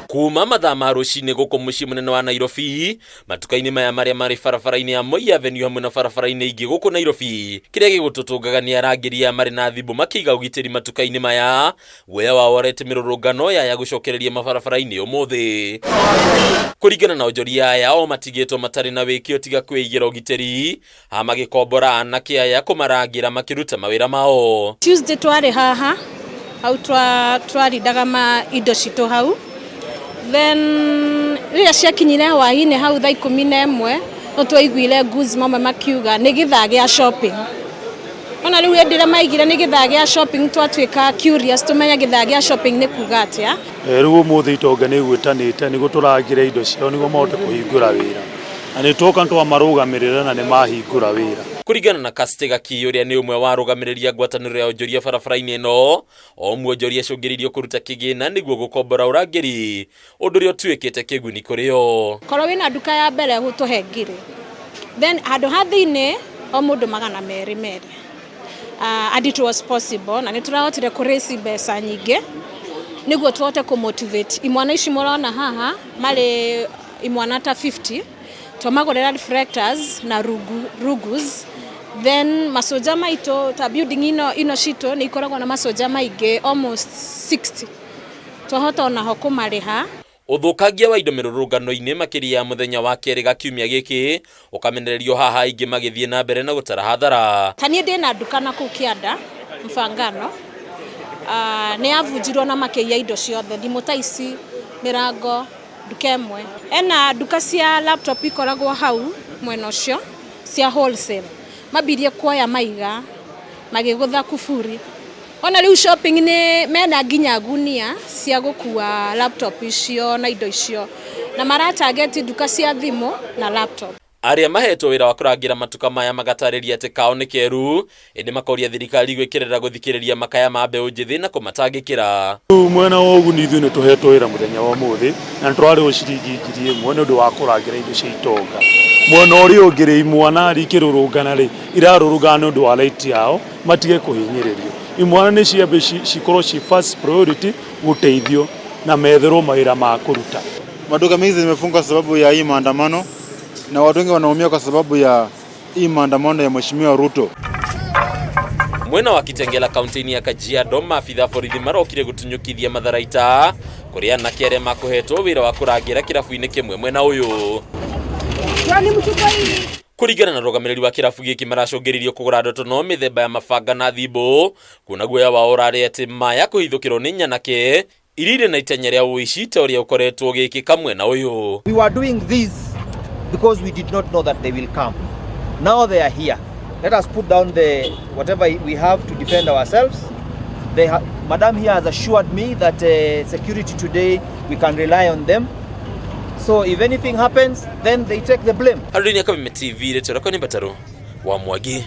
Kuma mathaa ma rũcinĩ gũkũ mũciĩ mũnene wa Nairobi, matuka-inĩ maya marĩa marĩ barabara-inĩ ya Moi Avenue hamwe na barabara-inĩ ingĩ gũkũ Nairobi, kĩrĩa gĩgũtũtũngaga nĩ arangĩri aya marĩ na thimũ makĩiga ũgitĩri matuka-inĩ maya, guoya wao warete mĩrũrũngano yaya gũcokereria mabarabara-inĩ ũmũthĩ. Kũringana na onjoria aya, o matigĩtwo matarĩ na wĩkĩo tiga kwĩigĩra ũgitĩri, ha magĩkombora anake aya kũmarangĩra makĩruta mawĩra mao. Tuesday twarĩ haha hau twarindaga ma indo citũ hau, then rĩrĩa ciakinyire hwainĩ hau thaa 11 no twaiguire goods mamwe makiuga nĩ gĩthaa gĩa shopping. Ona rĩu hĩndĩ ĩrĩa maigire nĩ gĩthaa gĩa shopping, twatuĩka curious tũmenye gĩthaa gĩa shopping nĩ kuga atĩa. Rĩu ũmũthĩ itonga nĩ igwĩtanĩte nĩguo tũrangĩre indo ciao nĩguo mahote kũhingũra wĩra, na nĩ tuoka twamarũgamĩrĩra na nĩ mahingũra wĩra. Kũringana na Kastega Ki ũrĩa nĩ ũmwe wa arũgamĩrĩri a ngwatanĩro ya onjoria barabara-inĩ ĩno, o mwonjoria acũngĩrĩirio kũruta kĩgĩna nĩguo gũkombora ũrangĩri, ũndũ ũrĩa ũtuĩkĩte kĩguni kũrĩ o. Korwo wĩna nduka ya mbere ũtũhe 1000, then handũ ha thĩinĩ o mũndũ 200 merĩ. And it was possible na nĩ tũrahotire kũ raise mbeca nyingĩ nĩguo tũhote kũ motivate imwana ici mũrona haha marĩ imwana ta 50. Twamagũrĩra reflectors na rungus, then masoja maitũ ta building ino citũ nĩ ikoragwo na masoja maingĩ, almost 60, twahota onaho kũmarĩha. Ũthũkangia wa indo mĩrũrũngano-inĩ makĩria ya mũthenya wa kerĩ ga kiumia gĩkĩ ũkamenererio haha, aingĩ magĩthiĩ na mbere na gũtara hathara. Ta niĩ ndĩna nduka na kũu kĩanda Mfangano, nĩ yabunjirwo na makĩiya indo ciothe, thimũ ta ici, mĩrango, nduka ĩmwe ena nduka cia laptop ikoragwo hau mwena ũcio cia wholesale, mambirie kuoya maiga magĩgũtha kuburi. Ona rĩu shopping nĩ mena nginya gunia cia gũkua laptop icio na indo icio, na maratarget nduka cia thimũ na laptop. Arĩa mahetwo wĩra wa kũrangĩra matuka maya magatarĩria atĩ kao nĩ keru, ĩndĩ makoria thirikari gwĩkĩrĩra gũthikĩrĩria makaya ma mbeũ njĩthĩ na kũmatangĩkĩra. Rĩu mwena wa ũguni, ithuĩ nĩ tũhetwo wĩra mũthenya wa ũmũthĩ na nĩ tũrarĩhwo ciringi 1000 nĩ ũndũ wa kũrangĩra indo cia itonga. Mwena ũrĩa ũngĩ rĩ, imwana rĩ ikĩrũrũngana rĩ, irarũrũngana nĩ ũndũ wa right yao, matige kũhinyĩrĩrio. Imwana nĩ ciambe cikorwo ci first priority gũteithio na metherwo mawĩra ma kũruta. Maduka mengi zimefungwa sababu ya hii maandamano na watu wengi wanaumia kwa sababu ya hii maandamano ya Mheshimiwa Ruto. Mwena wa Kitengela, kaunti-inĩ ya Kajiado, maabitha borithi marokire gũtunyũkithia matharaita kũrĩ anake arĩa makũhetwo wĩra wa kũrangĩra kĩrabu-inĩ kĩmwe mwena ũyũ. Kũringana na rũgamĩrĩri wa kĩrabu gĩkĩ, maracũngĩrĩirio kũgũra ndotono mĩthemba ya mabanga na thimbũ, kuona guoya wao ũrarĩ atĩ maya kũhithũkĩrwo nĩ nyanake iria irĩ na itanya rĩa ũici ta ũrĩa ũkoretwo ũgĩkĩka mwena ũyũ. We were doing this because we did not know that they will come. Now they are here. Let us put down the whatever we have to defend ourselves. Madam here has assured me that security today, we can rely on them. So if anything happens, then they take the blame. Harũni ya Kameme TV, rĩtwa rĩakwa nĩ Mbataro wa Mwangi.